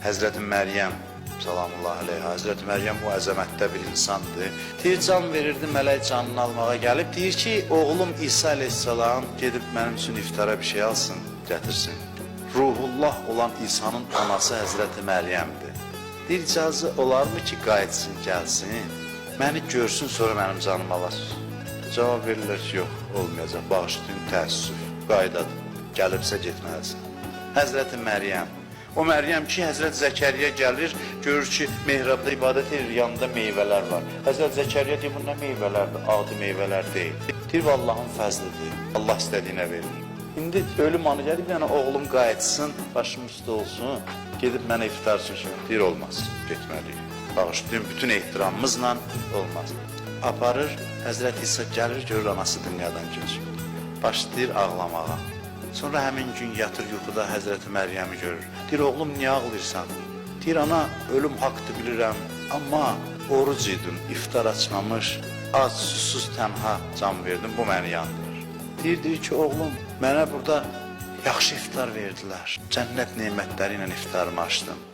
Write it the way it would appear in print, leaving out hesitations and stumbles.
Həzrəti Məryəm salamullah əleyha. Həzrəti Məryəm o əzəmətdə bir insandır. Deyir can verirdi, mələk canını almağa gəlib. Deyir ki, oğlum İsa əleyhissalam gedib mənim üçün iftara bir şey alsın, gətirsin. Ruhullah olan İsa'nın anası Həzrəti Məryəmdir. Deyir icazə olarmı ki, qayıtsın, gəlsin, məni görsün, sonra mənim canımı alar. Cavab verirlər ki, yox, olmayacaq, bağışlayın, təəssüf, qaydadır, gəlibsə getməlisən. Həzrəti Məryəm, o Məryəm ki, Həzrət Zəkəriyyə gəlir, görür ki, mehrabda ibadət edir, yanında meyvələr var. Həzrət Zəkəriyyə deyir, bu nə meyvələrdir, adi meyvələr deyil. Deyir, bu Allahın fəzlidir, Allah istədiyinə verir. İndi ölüm anı gəlib, yəni oğlum qayıtsın, başım üstə olsun, gedib mənə iftar üçün şey deyir, olmaz, getməliyik. Bağışlayın, bütün ehtiramımızla olmaz. Aparır, Həzrət İsa gəlir, görür anası dünyadan keçib. Başlayır ağlamağa. Sonra həmin gün yatır yuxuda Həzrəti Məryəmi görür. Deyir, oğlum niyə ağlayırsan? Deyir, ana, ölüm haqdır bilirəm, amma oruc idim, iftar açmamış, ac, susuz, tənha can verdim, bu məni yandırır. Deyir ki, oğlum, mənə burada yaxşı iftar verdilər. Cənnət nemətləri ilə iftarımı açdım.